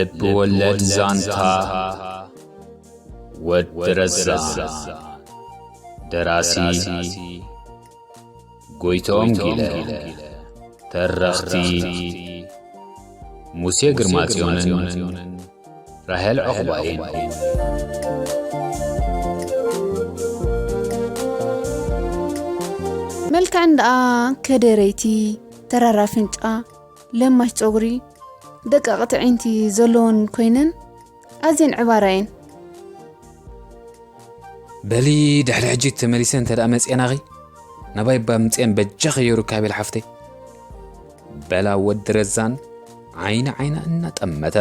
ልብ ወለድ ዛንታ ወዲ ረዛ። ደራሲ ጎይቶም ጊለ። ተረኽቲ ሙሴ ግርማጽዮንን ራሄል ዑቕባይን። መልክዐን ደኣ ከደረይቲ፣ ተራራ ኣፍንጫ፣ ለማሽ ጸጉሪ፣ ደቀቕቲ ኣዒንቲ ዘለወን ኮይነን ኣዝየን ዕባራ እየን። በሊ፣ ድሕሪ ሕጂ ተመሊሰ እንተ ደኣ መጽኤናኺ፣ ናባይ እባ ምጽኤን በጃኺ ዮሩካቤል ሓፍተይ፣ በላ ወዲ ረዛን ዓይኒ ዓይና እናጠመተ።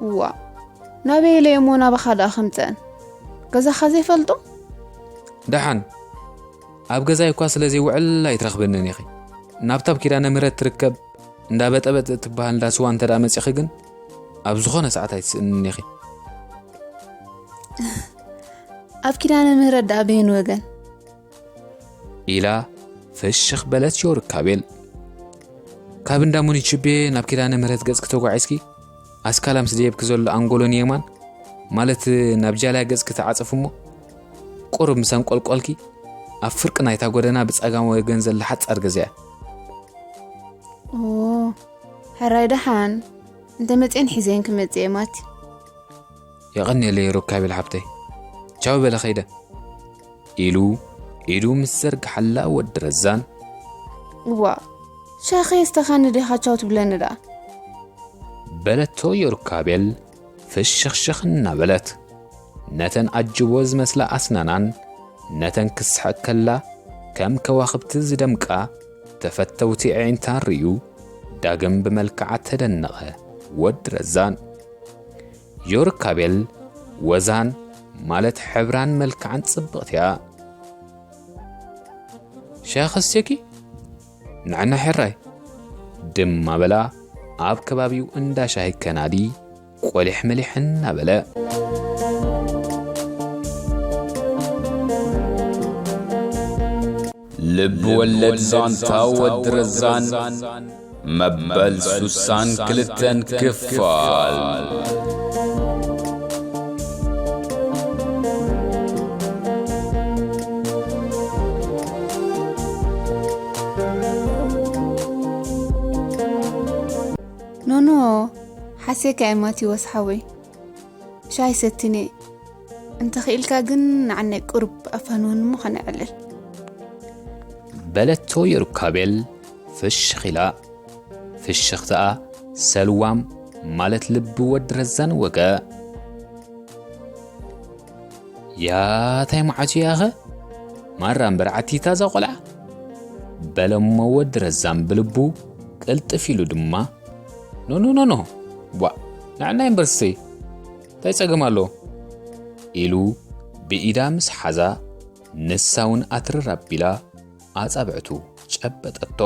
እዋ፣ ናበይ ኢለ እሞ ናባኻ ደኣ ከምጽአን? ገዛኻ ዘይፈልጦ? ደሓን፣ ኣብ ገዛይ እኳ ስለ ዘይውዕል ኣይትረኽብንን ኢኺ። ናብታ ኣብ ኪዳነ ምህረት ትርከብ እንዳ በጠበጥ እትበሃል እንዳ ስዋ እንተ ደኣ መጺኺ ግን፣ ኣብ ዝኾነ ሰዓት ኣይትስእንንን ኢኺ። ኣብ ኪዳነ ምህረት ደኣ በየን ወገን? ኢላ ፍሽኽ በለት ዮርካቤል። ካብ እንዳ ሙኒችቤ ናብ ኪዳነ ምህረት ገጽኪ ተጓዒዝኪ፣ ኣስካላ ምስ ደየብኪ ዘሎ ኣንጎሎ ንየማን፣ ማለት ናብ ጃልያ ገጽኪ ተዓጸፊ እሞ፣ ቁሩብ ምስ ኣንቆልቆልኪ፣ ኣብ ፍርቂ ናይታ ጎደና ብጸጋም ወገን ዘላ ሓጻር ገዛ እያ። ኦ፣ ሕራይ ደሓን፣ እንተ መጽኤን ሒዘን ክመጽእ እየ ማቲ። የቐንየለይ ሩካቤል ሓብተይ። ቻው በለ ኸይደ። ኢሉ ኢዱ ምስ ዘርግሓላ ወዲ ረዛን። እዋ፣ ሻኸ የስተኻኒ ዲኻ ቻው ትብለኒ ደኣ? በለቶ ዮርካቤል ፍሽኽሽኽ እናበለት። ነተን ኣጅቦ ዝመስላ ኣስናናን ነተን ክስሕቕ ከላ ከም ከዋኽብቲ ዝደምቃ ተፈተውቲ ኣዒንታን ርእዩ ዳግም ብመልክዓ ተደነቐ ወዲ ረዛን። ዮርካቤል ወዛን ማለት ሕብራን መልክዓን ጽብቕቲ እያ። ሻሂ ከስትየኪ? ንዕና ሕራይ ድማ በላ ኣብ ከባቢኡ እንዳ ሻሂ ከናዲ ቆሊሕ መሊሕ እናበለ። ልብ ወለድ ዛንታ ወዲ ረዛን መበል ሱሳን ክልተን ክፋል። ኖኖ፣ ሓሴካ እየ ማቴዎስ ሓወይ። ሻሂ ሰትኒ። እንተ ኽኢልካ ግን ንዓናይ ቁሩብ ኣፋንወኒ እሞ ኸነዕልል። በለቶ ዮርካቤል ፍሽኽ ኢላ። ፍሽኽታኣ ሰልዋም ማለት ልቢ ወዲ ረዛን ወገ። ያታይ መዓት እያኸ? ማራ እምበር ዓቲታ እዛ ቆልዓ። በለሞ ወዲ ረዛን ብልቡ ቅልጥፍ ኢሉ ድማ፣ ኖ፣ ኖ፣ ኖ፣ ኖ። ቧ፣ ንዕናይ እምበር እሰይ። እንታይ ጸገም ኣሎ? ኢሉ ብኢዳ ምስ ሓዛ፣ ንሳ እውን ኣትርር ኣቢላ ኣጻብዕቱ ጨበጠቶ።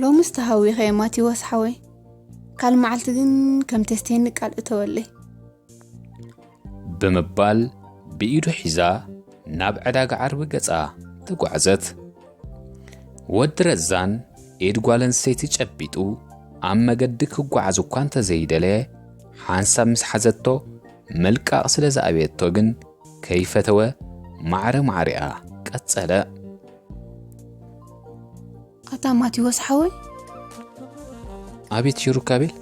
ሎምስ ተሃዊኸ እየ ማቴዎስ ሓወይ። ካልእ መዓልቲ ግን ከም ተስትየኒ ቃል እተወለይ። ብምባል ብኢዱ ሒዛ ናብ ዕዳጋ ዓርቢ ገጻ ተጓዕዘት። ወዲ ረዛን ኢድ ጓል ኣንስተይቲ ጨቢጡ ኣብ መገዲ ክጓዓዝ እኳ እንተዘይደለየ፣ ሓንሳብ ምስ ሓዘቶ ምልቃቕ ስለ ዝኣበየቶ ግን ከይፈተወ ማዕረ ማዕሪኣ ቀጸለ። ኣታ ማቴዎስ ሓወይ። ኣቤት ዮሩካቤል።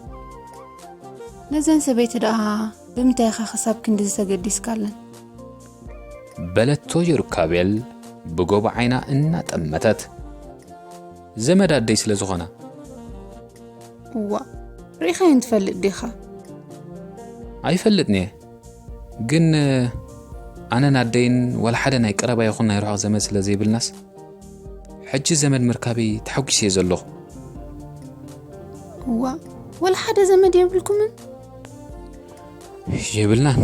ነዘን ሰበይቲ ደኣ ብምንታይ ኢኻ ክሳብ ክንድዚ ተገዲስካለን? በለቶ ዮሩካቤል ብጎቦ ዓይና እናጠመተት። ዘመድ ኣደይ ስለ ዝኾና። እዋ፣ ርኢኻየን ትፈልጥ ዲኻ? ኣይፈልጥን'የ። ግን ኣነን ኣደይን ዋላ ሓደ ናይ ቀረባ ይኹን ናይ ርሑቕ ዘመድ ስለ ዘይብልናስ፣ ሕጂ ዘመድ ምርካበይ ተሓጒሰ እየ ዘለኹ። እዋ፣ ዋላ ሓደ ዘመድ የብልኩምን? የብልናን።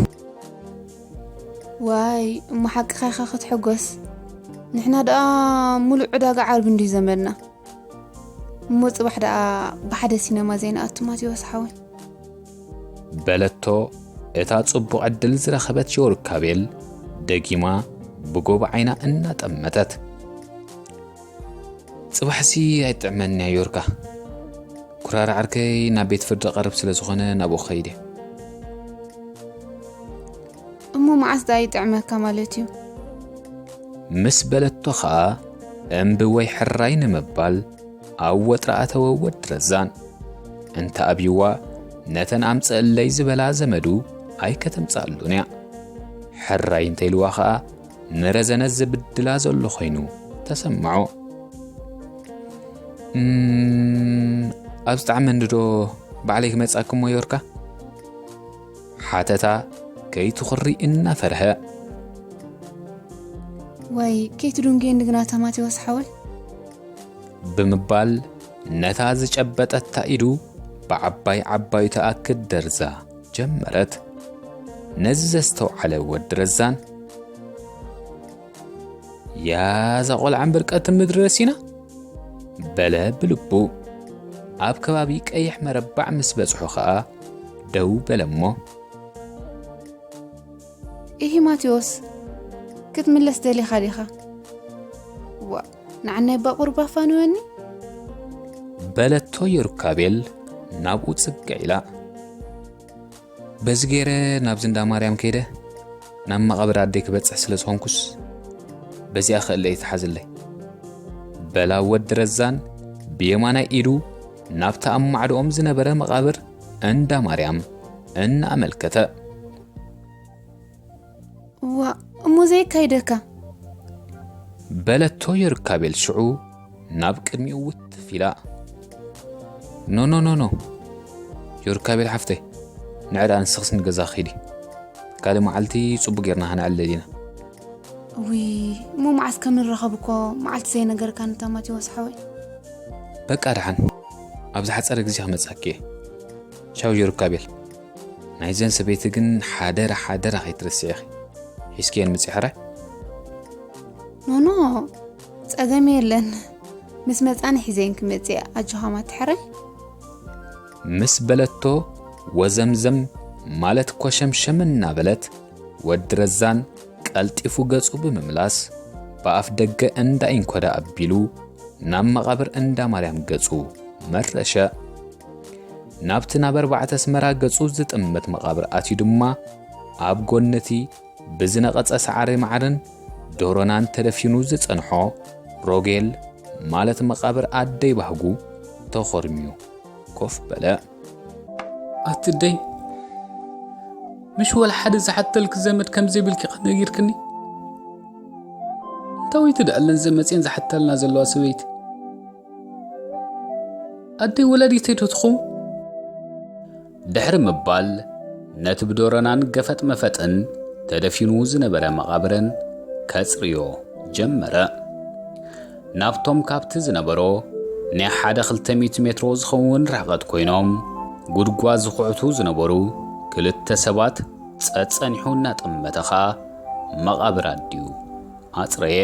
ዋይ፣ እሞ ሓቅኻ ኢኻ ክትሕጎስ። ንሕና ደኣ ሙሉእ ዕዳጋ ዓርቢ እንድዩ ዘመድና። እሞ ጽባሕ ደኣ ብሓደ ሲነማ ዘይንኣቱ ማቴዎስ ሓወይ። በለቶ እታ ጽቡቕ ዕድል ዝረኸበት ዮርካቤል ደጊማ ብጎቦ ዓይና እናጠመተት። ጽባሕሲ ኣይጥዕመንያ ዮርካ። ድራር ዓርከይ ናብ ቤት ፍርዲ ቀርብ ስለ ዝኾነ ናብኡ ክኸይድ እየ። እሞ መዓስ ደኣ ይጥዕመካ ማለት እዩ? ምስ በለቶ ኸኣ እምቢ ወይ ሕራይ ንምባል ኣብ ወጥሪ ኣተወ ወዲ ረዛን። እንተ ኣብይዋ ነተን ኣምጽእለይ ዝበላ ዘመዱ ኣይከተምጽኣሉን እያ። ሕራይ እንተ ኢልዋ ኸኣ ንረዘነ ዝብድላ ዘሎ ኾይኑ ተሰምዖ። "እም፣ ኣብ ዝጠዓመኒ ዶ ባዕለይ ክመጽኣክሞ ዮርካ?" ሓተታ ከይትኹሪ እናፈርሀ። ወይ ከይትዱንጌ እንድግና ተማቴዎስ ሓወይ? ብምባል ነታ ዝጨበጠታ ኢዱ ብዓባይ ዓባዩ ተኣክድ ደርዛ ጀመረት። ነዚ ዘስተውዓለ ወዲ ረዛን፣ "ያዛ ቆልዓ እምበር ቀትሪ ምድሪ ረሲና?" በለ ብልቡ። ኣብ ከባቢ ቀይሕ መረባዕ ምስ በጽሑ ኸኣ ደው በለሞ። ኢሂ ማቴዎስ፣ ክትምለስ ደሊኻ ዲኻ? ዋ፣ ንዓናይ ባቑር ባፋንወኒ? በለቶ ዮርካቤል ናብኡ ጽግዕ ኢላ። "በዚ ገይረ ናብዚ እንዳ ማርያም ከይደ ናብ መቓብር ኣደይ ክበጽሕ ስለ ዝኾንኩስ በዚኣ ክእለ እዩ ተሓዝለይ" በላ ወዲ ረዛን ብየማናይ ኢዱ ናብቲ ኣብ ማዕድኦም ዝነበረ መቓብር እንዳ ማርያም እናኣመልከተ። ዋ፣ እሞ ዘየካይደካ? በለቶ ዮርካቤል ሽዑ ናብ ቅድሚኡ ውትፍ ኢላ። "ኖ ኖ ኖ ኖ፣ ዮርካቤል ሓፍተይ፣ ንዕዳ ንስኽስ ንገዛ ኺዲ፣ ካልእ መዓልቲ ጽቡቅ ጌርና ኸነዕልል ኢና። ውይ፣ እሞ መዓስ ከም ንራኸብ እኮ መዓልቲ ዘይነገርካኒ እታ ማቴዎስ ሓወይ። በቃ ደሓን፣ ኣብ ዝሓጸረ ግዜ ክመጽኣኪ እየ። ቻው ዮርካቤል። ናይዘን ሰበይቲ ግን ሓደራ ሓደራ ከይትረስዒኺ። ሒዝክየን ምጺ ሕራይ? ኖኖ፣ ጸገም የለን። ምስ መጻኒ ሒዘን ክመጽእ ኣጆኻ ማቲ ሕራይ። ምስ በለቶ ወዘምዘም ማለት ኮሸምሸም እናበለት ወዲ ረዛን ቀልጢፉ ገጹ ብምምላስ ብኣፍ ደገ እንዳ ኢንኮዳ ኣቢሉ ናብ መቓብር እንዳ ማርያም ገጹ መረሸ። ናብቲ ናብ ኣርባዕተ ኣስመራ ገጹ ዝጥምት መቓብር ኣትዩ ድማ ኣብ ጎኒ እቲ ብዝነቐጸ ሳዕሪ ማዕርን ዶሮናን ተደፊኑ ዝጸንሖ ሮጌል ማለት መቓብር ኣደይ ባህጉ ተኾርምዩ ኮፍ በለ። ኣትደይ፣ ምሽ ወላ ሓደ ዝሓተልክ ዘመድ ከም ዘይብልኪ ነጊርክኒ? እንታወይቲ ደኣለን ዘመፅን ዝሓተልና ዘለዋ ሰበይቲ? ኣደይ ወላዲተይ ዶ ትኸውን? ድሕሪ ምባል ነቲ ብዶረናን ገፈጥ መፈጥን ተደፊኑ ዝነበረ መቓብረን ከጽርዮ ጀመረ። ናብቶም ካብቲ ዝነበሮ ናይ ሓደ ክልተ ሚእቲ ሜትሮ ዝኸውን ርሕቐት ኮይኖም ጉድጓድ ዝኹዕቱ ዝነበሩ ክልተ ሰባት ጸጸኒሑ እናጠመተ ኸኣ መቓብር ኣዲኡ ኣጽረየ።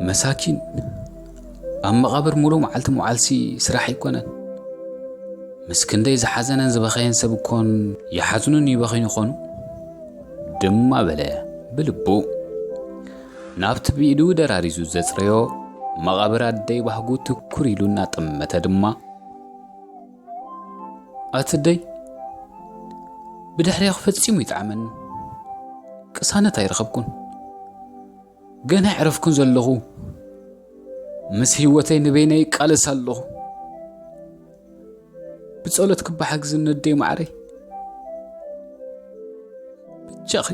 መሳኪን፣ ኣብ መቓብር ሙሉእ መዓልቲ ምውዓልሲ ስራሕ ኣይኮነን። ምስ ክንደይ ዝሓዘነን ዝበኸየን ሰብ እኮን ይሓዝኑን ይበኽዩን ይኾኑ። ድማ በለ ብልቡ። ናብቲ ብኢዱ ደራሪዙ ዘጽረዮ መቓብር ኣደይ ባህጉ ትኩር ኢሉ እናጠመተ ድማ፣ ኣትደይ፣ ብድሕሬኺ ፈጺሙ ይጥዓመኒ። ቅሳነት ኣይረኸብኩን። ገና ኣይዕረፍኩን ዘለኹ። ምስ ህይወተይ ንበይነይ ይቃለስ ኣለኹ። ብጸሎት ክበሓግዝኒ ኣደይ ማዕረይ። ብቻኺ።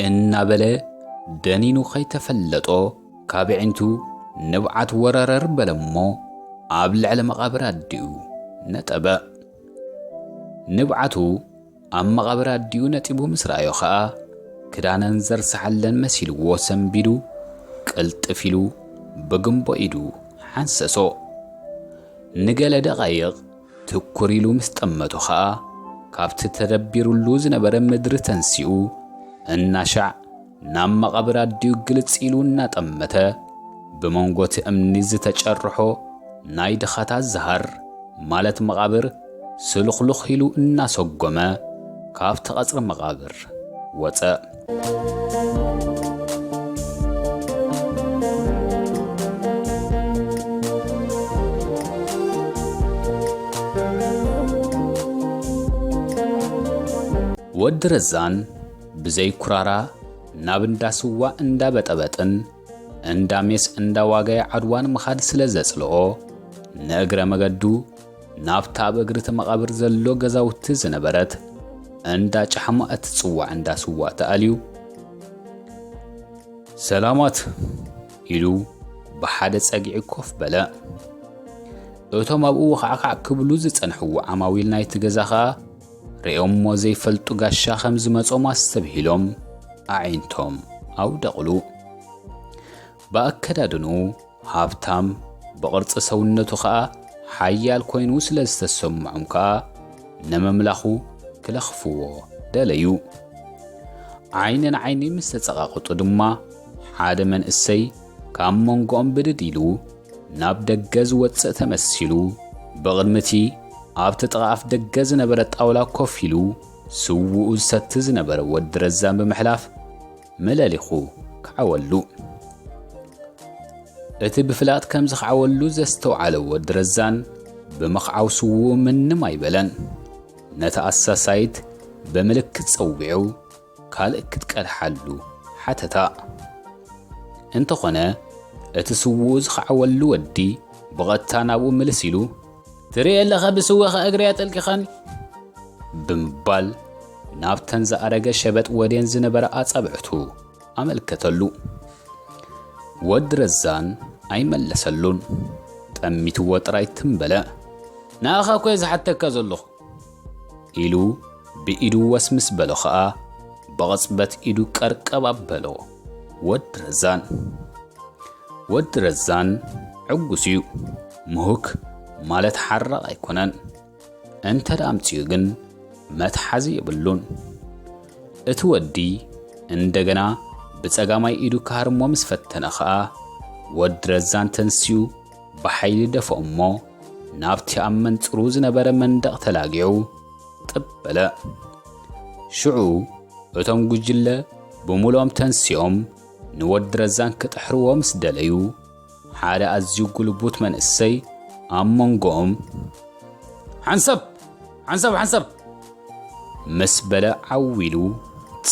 እናበለ ደኒኑ ከይተፈለጦ ካብ ኣዒንቱ ንብዓት ወረረር በለሞ ኣብ ልዕሊ መቓብር ኣዲኡ ነጠበ። ንብዓቱ ኣብ መቓብር ኣዲኡ ነጢቡ ምስ ረኣዮ ኸኣ ክዳነን ዘርሰሓለን መሲልዎ ሰንቢዱ ቅልጥፍ ኢሉ ብግንቦ ኢዱ ሓንሰሶ። ንገለ ደቓይቕ ትኩር ኢሉ ምስ ጠመቶ ኸኣ ካብቲ ተደቢሩሉ ዝነበረ ምድሪ ተንሲኡ እናሻዕ ናብ መቓብር ኣዲኡ ግልጽ ኢሉ እናጠመተ ብመንጎ እቲ እምኒ ዝተጨርሖ ናይ ድኻታት ዝሃር ማለት መቓብር ስልኽሉኽ ኢሉ እናሰጎመ ካብቲ ቐጽሪ መቓብር ወጸ። ወዲ ረዛን ብዘይኩራራ ናብ እንዳ ስዋ እንዳበጠበጥን እንዳ ሜስ እንዳዋጋየ ዓድዋን ምኻድ ስለ ዘጽልኦ፣ ንእግረ መገዱ ናብታ ኣብ እግሪ እቲ መቓብር ዘሎ ገዛውቲ ዝነበረት እንዳ ጫሕማ እትጽዋዕ እንዳ ስዋ ተኣልዩ፣ "ሰላማት" ኢሉ ብሓደ ጸግዒ ኮፍ በለ። እቶም ኣብኡ ወኻዕካዕ ክብሉ ዝጸንሕዎ ዓማዊል ናይቲ ገዛ ኸኣ ርእዮሞ ዘይፈልጡ ጋሻ ከም ዝመጾም ኣስተብሂሎም ኣዒንቶም ኣውደቕሉ። ብኣከዳድንኡ ሃብታም፣ ብቕርጺ ሰውነቱ ኸኣ ሓያል ኮይኑ ስለ ዝተሰምዖም ከኣ ንምምላኹ ክለኽፍዎ ደለዩ። ዓይኒ ንዓይኒ ምስ ተጸቓቕጡ ድማ ሓደ መንእሰይ ካብ መንጎኦም ብድድ ኢሉ ናብ ደገ ዝወጽእ ተመሲሉ ብቕድሚ እቲ ኣብቲ ጥቓ ኣፍ ደገ ዝነበረ ጣውላ ኮፍ ኢሉ ስውኡ ዝሰቲ ዝነበረ ወዲ ረዛን ብምሕላፍ መለሊኹ ከዓወሉ። እቲ ብፍላጥ ከም ዝኸዓወሉ ዘስተውዓለ ወዲ ረዛን ብምኽዓው ስውኡ ምንም ኣይበለን። ነታ ኣሳሳይት ብምልክት ጸዊዑ ካልእ ክትቀድሓሉ ሓተታ። እንተኾነ እቲ ስውኡ ዝኸዓወሉ ወዲ ብቐጥታ ናብኡ ምልስ ኢሉ፣ "ትርኢ ኣለኻ ብስወኻ እግረይ ኣጠልቂኻኒ?" ብምባል ናብተን ዝኣረገ ሸበጥ ወዴን ዝነበረ ኣጻብዕቱ ኣመልከተሉ። ወዲ ረዛን ኣይመለሰሉን። ጠሚትዎ ጥራይ ትም በለ። "ንኣኻ እኮ እየ ዝሓተካ ዘለኹ" ኢሉ ብኢዱ ወስ ምስ በሎ ኸኣ ብቕጽበት ኢዱ ቀርቀብ ኣበሎ ወዲ ረዛን። ወዲ ረዛን ዕጉስ እዩ። ምሁክ ማለት ሓራቕ ኣይኮነን። እንተ ደኣ ኣምጺኡ ግን መትሓዚ የብሉን። እቲ ወዲ እንደገና ብጸጋማይ ኢዱ ክሃርሞ ምስ ፈተነ ኸኣ፣ ወዲ ረዛን ተንሲኡ ብሓይሊ ደፍኦ እሞ፣ ናብቲ ኣብ መንጽሩ ዝነበረ መንደቕ ተላጊዑ ጥብ በለ። ሽዑ እቶም ጉጅለ ብምሉኦም ተንሲኦም ንወዲ ረዛን ክጥሕርዎ ምስ ደለዩ፣ ሓደ ኣዝዩ ጉልቡት መንእሰይ ኣብ መንጎኦም፣ "ሓንሳብ! ሓንሳብ! ሓንሳብ!" ምስ በለ ዓው ኢሉ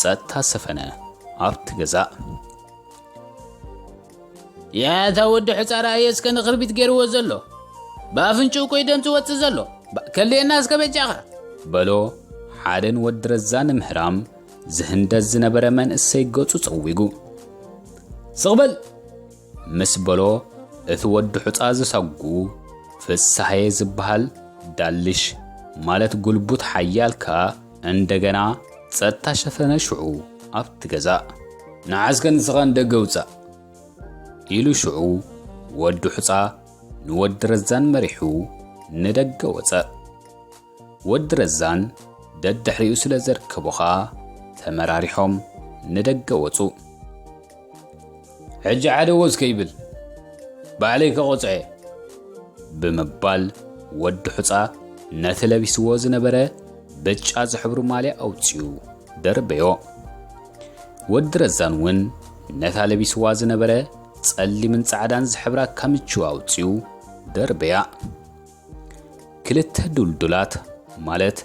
ጸጥታ ሰፈነ ኣብቲ ገዛ። "ያታ ወዲ ሕጻ ረኣየ እስከ ንኽርቢት ገይርዎ ዘሎ። ብኣፍንጭኡ እኮ እዩ ደም ዝወጽእ ዘሎ። ባ-፣ ከልየና እስከ በጃኻ!" በሎ ሓደ ንወዲ ረዛ ንምህራም ዝህንደስ ዝነበረ መንእሰይ ገጹ ጸዊጉ። "ስቕ በል!" ምስ በሎ፣ እቲ ወዲ ሑጻ ዝሳጉ ፍስሃየ ዝበሃል ዳልሽ፣ ማለት ጉልቡት ሓያል ከኣ እንደገና ጸጥታ ሸፈነ ሽዑ ኣብቲ ገዛ። "ንዓስከ ንስኻ ንደገ ውጻእ!" ኢሉ ሽዑ ወዲ ሑጻ ንወዲ ረዛን መሪሑ ንደገ ወጸ። ወዲ ረዛን ደድሕሪኡ ስለ ዘርከቦ ኸኣ ተመራሪሖም ንደገ ወጹ። "ሕጂ ሓደ ወስ ከይብል ባዕለይ ከቖጽዐ!" ብምባል ወዲ ሑጻ ነቲ ለቢስዎ ዝነበረ ብጫ ዝሕብሩ ማልያ ኣውጺኡ ደርበዮ። ወዲ ረዛን እውን ነታ ለቢስዋ ዝነበረ ጸሊምን ጻዕዳን ዝሕብራ ካምቹ ኣውጺኡ ደርበያ። ክልተ ዱልዱላት፣ ማለት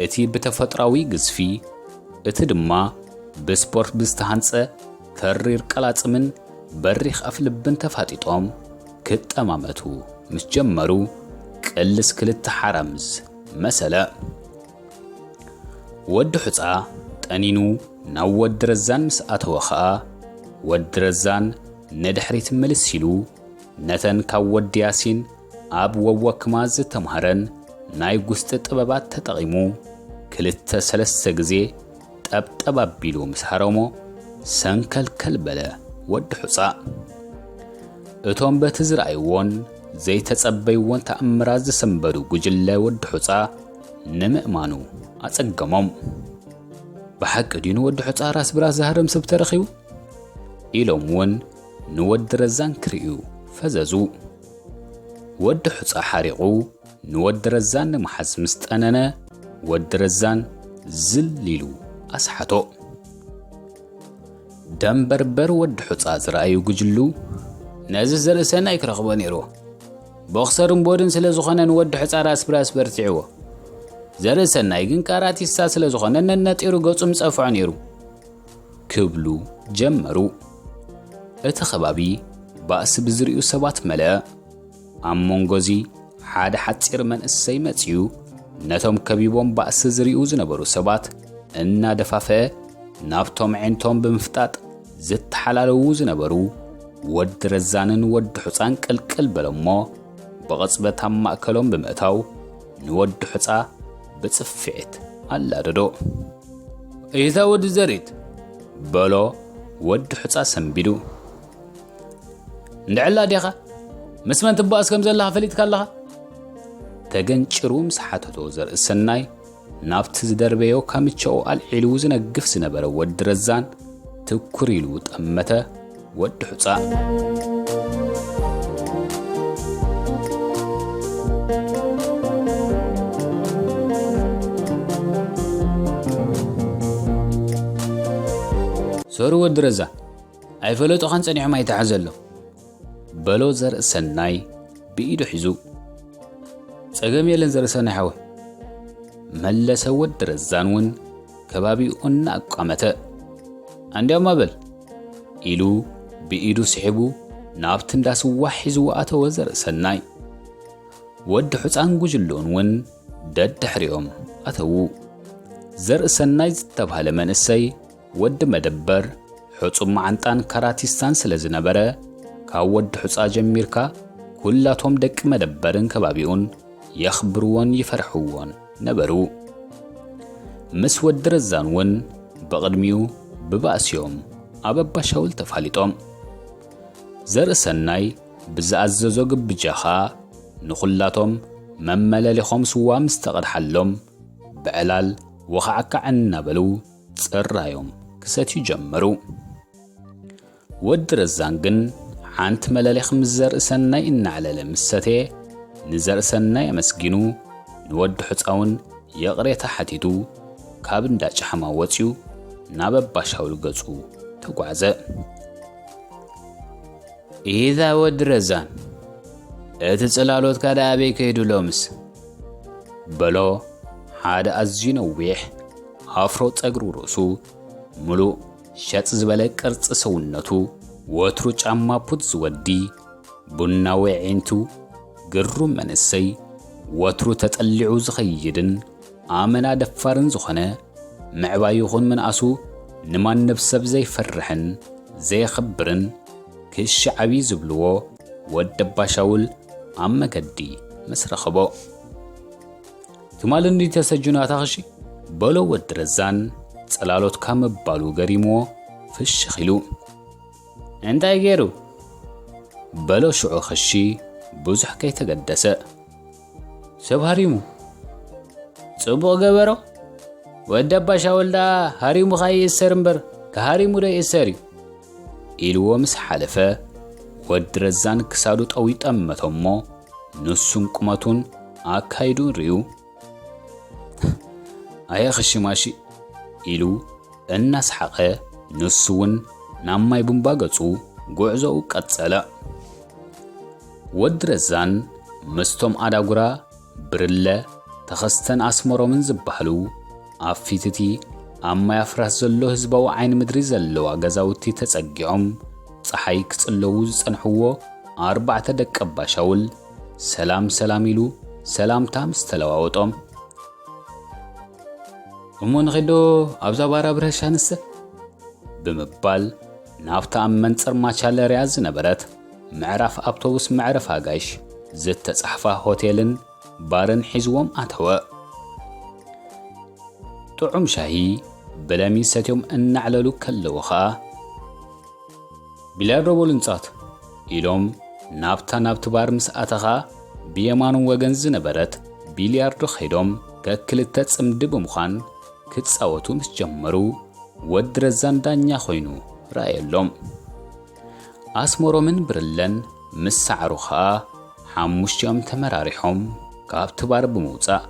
እቲ ብተፈጥሮኣዊ ግዝፊ፣ እቲ ድማ ብስፖርት ብዝተሃንጸ ተሪር ቀላጽምን በሪኽ ኣፍልብን ተፋጢጦም ክጠማመቱ ምስ ጀመሩ፣ ቅልስ ክልተ ሓራምዝ መሰለ። ወዲ ሑጻ ጠኒኑ ናብ ወዲ ረዛን ምስ ኣተወ ኸኣ፣ ወዲ ረዛን ንድሕሪት ምልስ ኢሉ፣ ነተን ካብ ወዲ ያሲን ኣብ ወወክማ ዝተምሃረን ናይ ጉስጢ ጥበባት ተጠቒሙ፣ ክልተ ሰለስተ ግዜ ጠብጠብ ኣቢሉ ምስ ሃረሞ፣ ሰንከልከል በለ ወዲ ሑጻ። እቶም በቲ ዝረኣይዎን ዘይተጸበይዎን ተኣምራት ዝሰንበዱ ጉጅለ ወዲ ሑጻ ንምእማኑ ኣጸገሞም። "ብሓቂ ድዩ ንወዲ ሑጻ ራስ ብራስ ዝሃርም ሰብ ተረኺቡ?" ኢሎም እውን ንወዲ ረዛን ክርእዩ ፈዘዙ። ወዲ ሑጻ ሓሪቑ ንወዲ ረዛን ንምሓዝ ምስ ጠነነ፣ ወዲ ረዛን ዝል ኢሉ ኣስሓቶ። ደንበርበር ወዲ ሑጻ ዝረኣዩ ጉጅሉ፣ "ነዚ ዘርኢ ሰናይ ክረኽቦ ነይርዎ። ቦክሰርን ቦድን ስለ ዝኾነ ንወዲ ሑጻ ራስ ብራስ በርቲዕዎ። ዘርእሰናይ ግን ካራቲስታ ስለ ዝኾነ ነነጢሩ ገጹ ምጸፍዖ ነይሩ። ክብሉ ጀመሩ። እቲ ከባቢ ባእሲ ብዝርእዩ ሰባት መለአ። ኣብ መንጎዚ ሓደ ሓጺር መንእሰይ መጺኡ ነቶም ከቢቦም ባእሲ ዝርእዩ ዝነበሩ ሰባት እናደፋፈአ ናብቶም ዒንቶም ብምፍጣጥ ዝተሓላለዉ ዝነበሩ ወዲ ረዛንን ወዲ ሑጻን ቅልቅል በሎሞ ብቕጽበት ኣብ ማእከሎም ብምእታው ንወዲ ሑጻ ብጽፍዒት ኣላደዶ። "እታ ወዲ ዘሪት?" በሎ ወዲ ሑጻ ሰንቢዱ። "እንድዕላ ዲኻ? ምስ መን ትባእስ ከም ዘለኻ ፈሊጥካ ኣለኻ?" ተገንጭሩ ምስ ሓተቶ ዘርእሰናይ ናብቲ ዝደርበዮ ካምቻኡ ኣልዒሉ ዝነግፍ ዝነበረ ወዲ ረዛን ትኩር ኢሉ ጠመተ። ወዲ ሑጻ። "ሶሪ ወዲ ረዛ፣ ኣይፈለጡኻን ጸኒሖም ኣይተሓዘሎም" በሎ ዘርእሰናይ ብኢዱ ሒዙ። "ጸገም የለን ዘርእሰናይ ሓወይ" መለሰ ወዲ ረዛን እውን ከባቢኡ እናኣቋመተ። "ኣንድያማ በል" ኢሉ ብኢዱ ስሒቡ ናብቲ እንዳ ስዋ ሒዝዎ ኣተወ ዘርእሰናይ። ወዲ ሑጻን ጉጅልኡን እውን ደድሕሪኦም ኣተዉ። ዘርእሰናይ ዝተባህለ መንእሰይ ወዲ መደበር፣ ሕጹብ መዓንጣን ካራቲስታን ስለ ዝነበረ፣ ካብ ወዲ ሑጻ ጀሚርካ ኩላቶም ደቂ መደበርን ከባቢኡን የኽብርዎን ይፈርሕዎን ነበሩ። ምስ ወዲ ረዛን እውን ብቕድሚኡ ብባእሲኦም ኣብ ኣባሻውል ተፋሊጦም። ዘርእሰናይ ብዝኣዘዞ ግብጃ ኸኣ ንኹላቶም መመለሊኾም ስዋ ምስ ተቐድሓሎም፣ ብዕላል ወኻዕካዕ እናበሉ ጽራዮም ክሰትዩ ጀመሩ። ወዲ ረዛን ግን ሓንቲ መለሊኽ ምስ ዘርእሰናይ እናዕለለ ምስ ሰተየ፣ ንዘርእሰናይ ኣመስጊኑ፣ ንወዲ ሑጻውን ይቕሬታ ሓቲቱ፣ ካብ እንዳ ጫሕማ ወጺኡ ናብ ኣባሻውል ገጹ ተጓዕዘ። "ኢዛ ወዲ ረዛን፣ እቲ ጽላሎትካ ደኣ ኣበይ ከይዱ ሎምስ?" በሎ ሓደ ኣዝዩ ነዊሕ ኣፍሮ ጸጉሪ ርእሱ፣ ምሉእ ሸጥ ዝበለ ቅርጺ ሰውነቱ፣ ወትሩ ጫማ ፑት ዝወዲ፣ ቡናዊ ዒንቱ፣ ግሩም መንእሰይ፣ ወትሩ ተጠሊዑ ዝኸይድን ኣመና ደፋርን ዝኾነ፣ ምዕባይ ይኹን ምንኣሱ ንማንም ሰብ ዘይፈርሕን ዘየኽብርን ክሺ ዓቢ ዝብልዎ ወዲ ኣባሻውል ኣብ መገዲ ምስ ረኸቦ። "ትማል እንዲ ተሰጁናታ ክሺ?" በሎ ወዲ ረዛን ጽላሎትካ ምባሉ ገሪምዎ ፍሽኽ ኢሉ። "እንታይ ገይሩ?" በሎ ሽዑ ክሺ ብዙሕ ከይተገደሰ። "ሰብ ሃሪሙ?" "ጽቡቕ ገበሮ። ወዲ ኣባሻውል ደኣ ሃሪሙ ከኣ ይእሰር እምበር፣ ክሃሪሙ ዶ ይእሰር እዩ?" ኢልዎ ምስ ሓለፈ፣ ወዲ ረዛን ክሳዱ ጠዊጠመቶ እሞ፣ ንሱን ቁመቱን ኣካይዱን ርእዩ፣ "ኣየ ኽሽማሺ" ኢሉ እናሰሓቐ፣ ንሱ እውን ናብ ማይ ቡምባ ገጹ ጉዕዞኡ ቀጸለ። ወዲ ረዛን ምስቶም ኣዳጉራ፣ ብርለ፣ ተኸስተን ኣስመሮምን ዝበሃሉ ኣብ ፊት'ቲ ኣብ ማይ ኣፍራስ ዘሎ ህዝባዊ ዓይኒ ምድሪ ዘለዋ ገዛውቲ ተጸጊዖም ጸሓይ ክጽለዉ ዝጸንሕዎ ኣርባዕተ ደቂ ኣባሻውል ሰላም ሰላም ኢሉ ሰላምታ ምስ ተለዋወጦም፣ "እሞ ንኺዶ ኣብዛ ባር ኣብርሀሻ ንሰ?" ብምባል ናብታ ኣብ መንጽር ማቻለርያ ዝነበረት ምዕራፍ ኣውቶቡስ መዕረፊ ኣጋይሽ ዝተጻሕፋ ሆቴልን ባርን ሒዝዎም ኣተወ። ጥዑም ሻሂ ብለሚን ሰትዮም እናዕለሉ ከለዉ ኸኣ፣ "ቢልያርዶ በሉ ንጻወት" ኢሎም ናብታ ናብቲ ባር ምስ ኣተኻ ብየማኑ ወገን ዝነበረት ቢልያርዶ ኸይዶም ከክልተ ጽምዲ ብምዃን ክጻወቱ ምስ ጀመሩ፣ ወዲ ረዛን ዳኛ ኾይኑ ረኣየሎም። ኣስመሮምን ብርለን ምስ ሰዓሩ ኸኣ፣ ሓሙሽቲኦም ተመራሪሖም ካብቲ ባር ብምውጻእ፣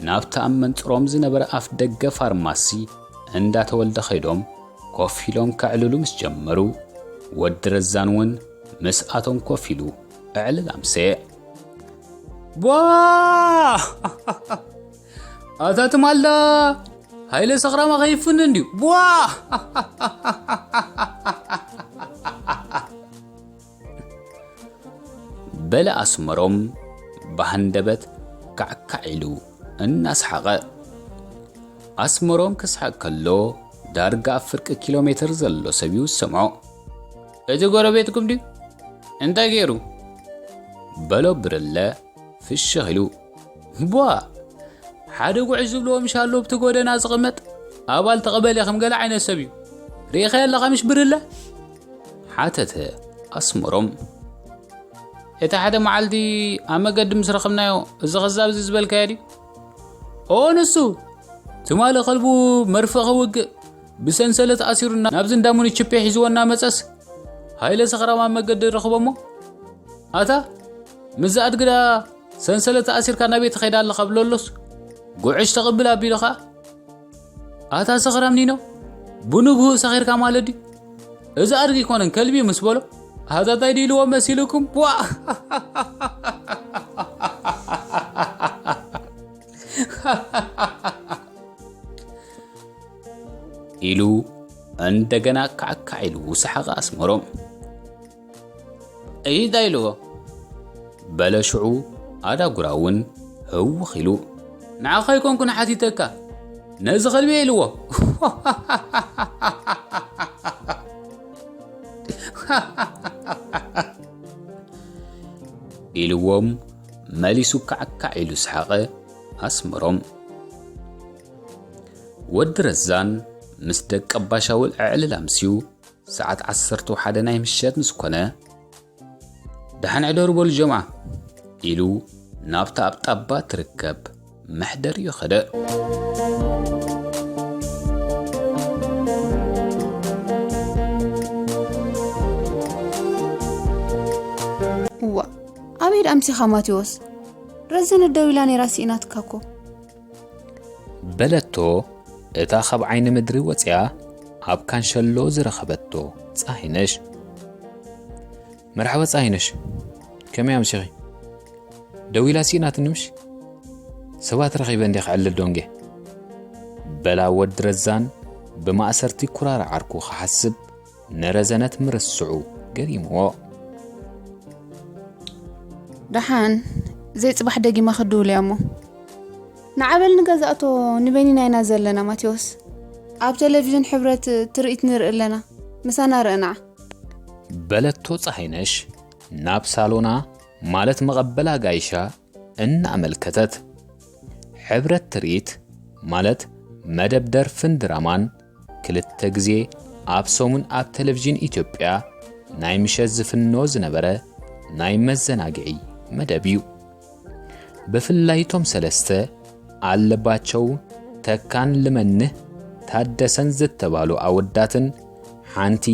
ናብቲ ኣብ መንጽሮም ዝነበረ ኣፍ ደገ ፋርማሲ እንዳ ተወልደ ኸይዶም ኮፍ ኢሎም ከዕልሉ ምስ ጀመሩ፣ ወዲ ረዛን እውን ምስኣቶም ኮፍ ኢሉ ኣዕልል ኣምሰየ። ቧ! ኣታ ትማልዳ ሃይለ ሰኽራማ ከይፍን እንድዩ። ቧ! በለ ኣስመሮም ብሃንደበት ካዕካዕ ኢሉ እናሰሓቐ። ኣስመሮም ክስሕቕ ከሎ ዳርጋ ኣብ ፍርቂ ኪሎ ሜትር ዘሎ ሰብ እዩ ዝሰምዖ። "እቲ ጎረቤትኩም ድዩ? እንታይ ገይሩ?" በሎ ብርለ ፍሽኽ ኢሉ። "ቧ! ሓደ ጉዕሽ ዝብልዎ ምሽ ኣሎ ኣብቲ ጎደና ዝቕመጥ ኣባል ተቐበል ኢኽም ገለ ዓይነት ሰብ እዩ። ርኢኻዮ ኣለኻ ምሽ ብርለ?" ሓተተ ኣስመሮም። "እቲ ሓደ መዓልቲ ኣብ መገዲ ምስ ረኸብናዮ እዚ ከዛብ እዚ ዝበልካዮ ድዩ?" "ኦ ንሱ! ትማሊ ከልቡ መርፍእ ክውግእ ብሰንሰለት ኣሲሩና ናብዚ እንዳሙኒ ችፔ ሒዝዎ እናመጸስ ሃይለ ሰኽራም ኣብ መገዲ ረኽቦሞ። ኣታ ምስዚ ኣድግዳ ሰንሰለት ኣሲርካ ናበይ ትኸይድ ኣለኻ ብለሎስ ጉዕሽ ተቕብል ኣቢሉ ኸኣ ኣታ ሰኽራም ኒኖ፣ ብንግሁ ሰኺርካ ማለት ድዩ? እዚ ኣድጊ ኣይኮነን ከልቢ ምስ በሎ፣ ሃታታይ ድዩ ኢልዎ መሲልኩም? ዋ! ኢሉ እንደገና ካዕካዕ ኢሉ ሰሓቐ ኣስመሮም። እንታይ ኢልዎ? በለ ሽዑ ኣዳጉራ እውን ህውኽ ኢሉ። ንዓኻ ኣይኮንኩን ሓቲተካ፣ ነዚ ከልቢ ኢልዎ። ኢልዎም መሊሱ ካዕካዕ ኢሉ ሰሓቐ ኣስመሮም። ወዲ ረዛን ምስ ደቂ ኣባሻውል ዕዕልል ኣምስዩ ሰዓት ዓሰርተ ሓደ ናይ ምሸት ምስ ኮነ፣ "ደሓን ሕደሩ በሉ ጀምዓ" ኢሉ ናብታ ኣብ ጣባ ትርከብ መሕደሪኡ ኸደ። እዋ፣ ኣበይ ደኣ ኣምሲኻ ማቴዎስ? ረዘነት ደው ኢላ ነይራ፣ ስኢናትካ እኮ። በለቶ እታ ካብ ዓይኒ ምድሪ ወጺኣ ኣብ ካንሸሎ ዝረኸበቶ ጻሂነሽ። "መርሓባ ጻሂነሽ፣ ከመይ ኣምሲኺ? ደው ኢላ ስኢናትኒ ምሽ? ሰባት ረኺበ እንድየ ክዕልል ዶንጌ?" በላ ወዲ ረዛን ብማእሰርቲ ኩራራ ዓርኩ ክሓስብ ንረዘነት ምርስዑ ገሪምዎ። ደሓን፣ ዘይጽባሕ ደጊማ ክድውል እያ እሞ። ንዓበል ንገዛእቶ ንበይንና ኢና ዘለና ማቴዎስ። ኣብ ቴሌቪዥን ሕብረት ትርኢት ንርኢ ኣለና። ምሳና ርእ ንዓ። በለቶ ጸሃይነሽ ናብ ሳሎና ማለት መቐበል ኣጋይሻ እናኣመልከተት። ሕብረት ትርኢት ማለት መደብ ደርፍን ድራማን ክልተ ግዜ ኣብ ሰሙን ኣብ ቴሌቪዥን ኢትዮጵያ ናይ ምሸት ዝፍኖ ዝነበረ ናይ መዘናግዒ መደብ እዩ። ብፍላይ እቶም ሰለስተ ኣለባቸው፣ ተካን ልመንህ ታደሰን ዝተባሉ ኣወዳትን ሓንቲ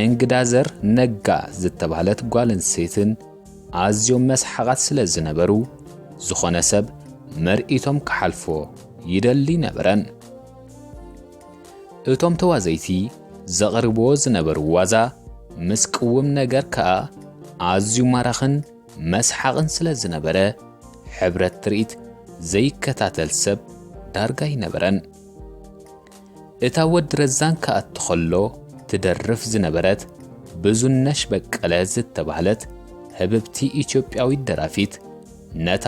እንግዳ ዘር ነጋ ዝተባህለት ጓል ኣንስተይትን ኣዝዮም መስሓቓት ስለ ዝነበሩ፣ ዝኾነ ሰብ መርኢቶም ክሓልፎ ይደሊ ነበረን። እቶም ተዋዘይቲ ዘቕርብዎ ዝነበሩ ዋዛ ምስ ቅውም ነገር ከኣ ኣዝዩ ማራኽን መስሓቕን ስለ ዝነበረ፣ ሕብረት ትርኢት ዘይከታተል ሰብ ዳርጋ ኣይነበረን። እታ ወዲ ረዛን ክኣቱ ኸሎ ትደርፍ ዝነበረት ብዙነሽ በቀለ ዝተባህለት ህብብቲ ኢትዮጵያዊት ደራፊት፣ ነታ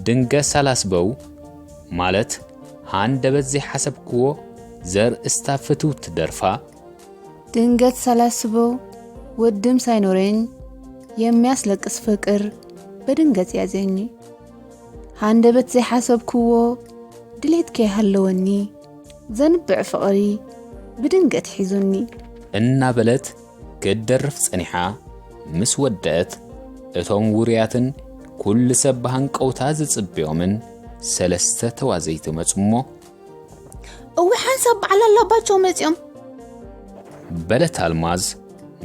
ድንገት ሳላስበው ማለት ሃንደበት ዘይሓሰብክዎ ዘርእስታ ፍትውቲ ደርፋ፣ ድንገት ሳላስበው ወድም ሳይኖረኝ የሚያስለቅስ ፍቅር በድንገት ያዘኝ። ሃንደበት ዘይሓሰብክዎ ድሌት ከይሃለወኒ ዘንብዕ ፍቕሪ ብድንገት ሒዙኒ። እናበለት ክትደርፍ ጸኒሓ ምስ ወደአት፣ እቶም ውሩያትን ኩሉ ሰብ ብሃንቀውታ ዝጽበዮምን ሰለስተ ተዋዘይቲ መጹ እሞ፣ "እዊ ሓንሳብ በዓል ኣላባቸው መጺኦም" በለት ኣልማዝ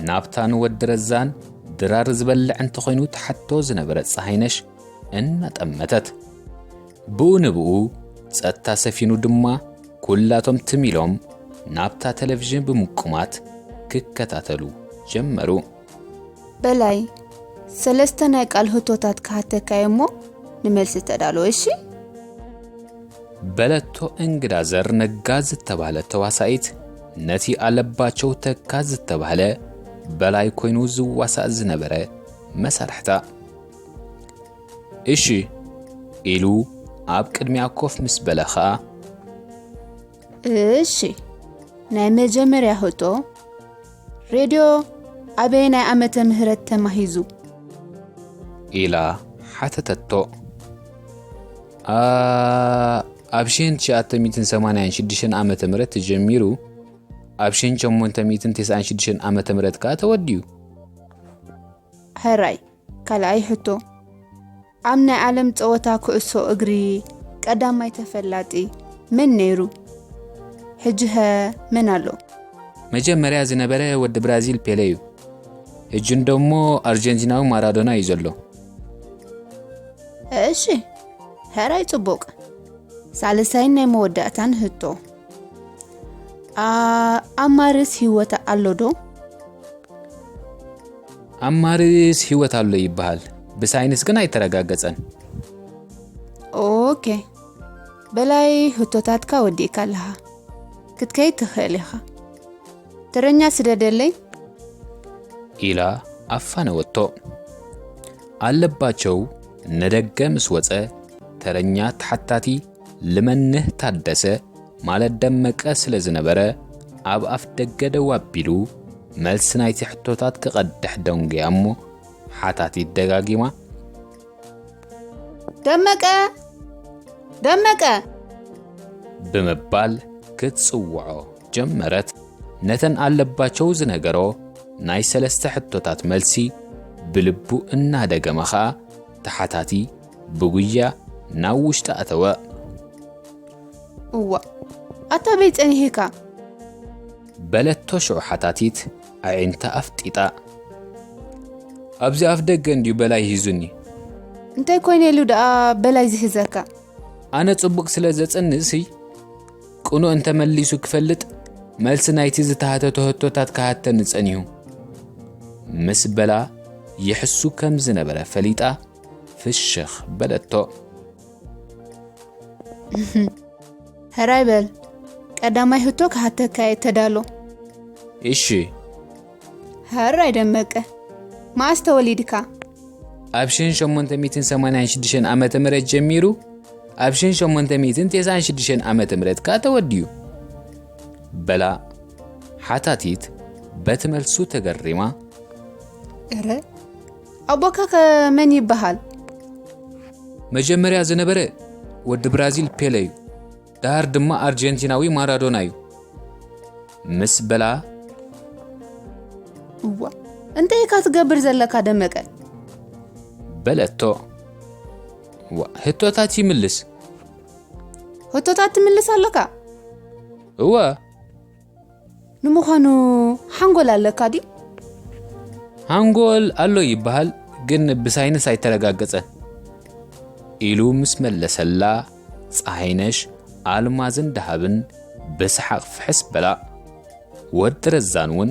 ናብታ ንወዲ ረዛን ድራር ዝበልዕ እንተኾይኑ ትሓቶ ዝነበረ ጸሃይነሽ እናጠመተት። ብኡ ንብኡ ጸጥታ ሰፊኑ ድማ ኩላቶም ትም ኢሎም ናብታ ቴሌቪዥን ብምቁማት ክከታተሉ ጀመሩ። በላይ፣ ሰለስተ ናይ ቃል ህቶታት ክሃተካ እየ እሞ ንመልሲ ተዳሎ፣ እሺ? በለቶ እንግዳ ዘር ነጋ ዝተባህለ ተዋሳኢት ነቲ ኣለባቸው ተካ ዝተባህለ በላይ ኮይኑ ዝዋሳእ ዝነበረ መሳርሕታ። "እሺ" ኢሉ ኣብ ቅድሚያ ኮፍ ምስ በለ ኸኣ፣ "እሺ፣ ናይ መጀመርያ ህቶ፣ ሬድዮ ኣበየናይ ዓመተ ምህረት ተማሂዙ?" ኢላ ሓተተቶ። "ኣ፣ ኣብ ሽሕን ትሽዓተ ሚእትን ሰማንያን ሽዱሽተን ዓመተ ምህረት ተጀሚሩ፣ ኣብ ሽሕን ሸሞንተ ሚእትን ተስዓን ሽዱሽተን ዓመተ ምህረት ከኣ ተወዲኡ." ሕራይ፣ ካልኣይ ሕቶ፣ ኣብ ናይ ዓለም ጸወታ ኩዕሶ እግሪ ቀዳማይ ተፈላጢ መን ነይሩ? ሕጂኸ መን ኣሎ? መጀመርያ ዝነበረ ወዲ ብራዚል ፔለ እዩ። ሕጂ እንደሞ ኣርጀንቲናዊ ማራዶና እዩ ዘሎ። እሺ፣ ሕራይ ጽቡቕ። ሳልሳይን ናይ መወዳእታን ህቶ። ኣ-፣ ኣብ ማርስ ህይወት ኣሎ ዶ? ኣብ ማርስ ህይወት ኣሎ ይበሃል። ብሳይንስ ግን ኣይተረጋገጸን። ኦኬ። በላይ ህቶታትካ ወዲእካ ኣለኻ። ክትከይድ ትኽእል ኢኻ። ተረኛ ስደደለይ። ኢላ ኣፋነወቶ። ኣለባቸው ንደገ ምስ ወጸ፣ ተረኛ ተሓታቲ ልመንህ ታደሰ ማለት ደመቀ ስለ ዝነበረ፣ ኣብ ኣፍ ደገ ደው ኣቢሉ መልሲ ናይቲ ሕቶታት ክቐድሕ ደንጉያ እሞ፣ ሓታቲት ደጋጊማ፣ "ደመቀ! ደመቀ!" ብምባል ክትጽውዖ ጀመረት። ነተን ኣለባቸው ዝነገሮ ናይ ሰለስተ ሕቶታት መልሲ ብልቡ እናደገመ ኸኣ፣ ተሓታቲ ብጉያ ናብ ውሽጢ ኣተወ። "እዋ፣ ኣታ በይ ጸኒሕካ?" በለቶ ሽዑ ሓታቲት ኣዒንታ ኣፍጢጣ። "ኣብዚ ኣፍ ደገ እንድዩ በላይ ሂዙኒ።" "እንታይ ኮይነ ኢሉ ደኣ በላይ ዝህዘካ?" "ኣነ ጽቡቕ ስለ ዘጽንእሲ፣ ቅኑዕ እንተመሊሱ ክፈልጥ፣ መልሲ ናይቲ ዝተሃተቶ ህቶታት ክሃተኒ ጸኒሁ።" ምስ በላ ይሕሱ ከም ዝነበረ ፈሊጣ ፍሽኽ በለቶ። "ሕራይ በል፣ ቀዳማይ ህቶ ክሃተካ እየ፣ ተዳሎ።" "እሺ።" "ሕራይ ደመቀ፣ መኣስ ተወሊድካ?" "ኣብ ሽሕን ሸሞንተ ሚእትን ሰማንያን ሽዱሽተን ዓመተ ምህረት ጀሚሩ፣ ኣብ ሽሕን ሸሞንተ ሚእትን ተስዓን ሽዱሽተን ዓመተ ምህረት ከኣ ተወዲኡ።" በላ ሓታቲት በቲ መልሱ ተገሪማ። "እረ፣ ኣቦካ ከ መን ይበሃል?" "መጀመርያ ዝነበረ ወዲ ብራዚል ፔለ እዩ፣ ደሃር ድማ ኣርጀንቲናዊ ማራዶና እዩ።" ምስ በላ፣ "እዋ፣ እንታይ ኢኻ ትገብር ዘለካ ደመቀ?" በለቶ። "እዋ፣ ህቶታት ይምልስ።" "ህቶታት ትምልስ ኣለካ?" "እዋ።" "ንምዃኑ ሓንጎል ኣለካ ድዩ?" "ሓንጎል ኣሎ ይበሃል፣ ግን ብሳይንስ ኣይተረጋገጸን።" ኢሉ ምስ መለሰላ፣ ጸሃይነሽ ኣልማዝን ደሃብን ብሰሓቕ ፍሕስ በላ። ወዲ ረዛን እውን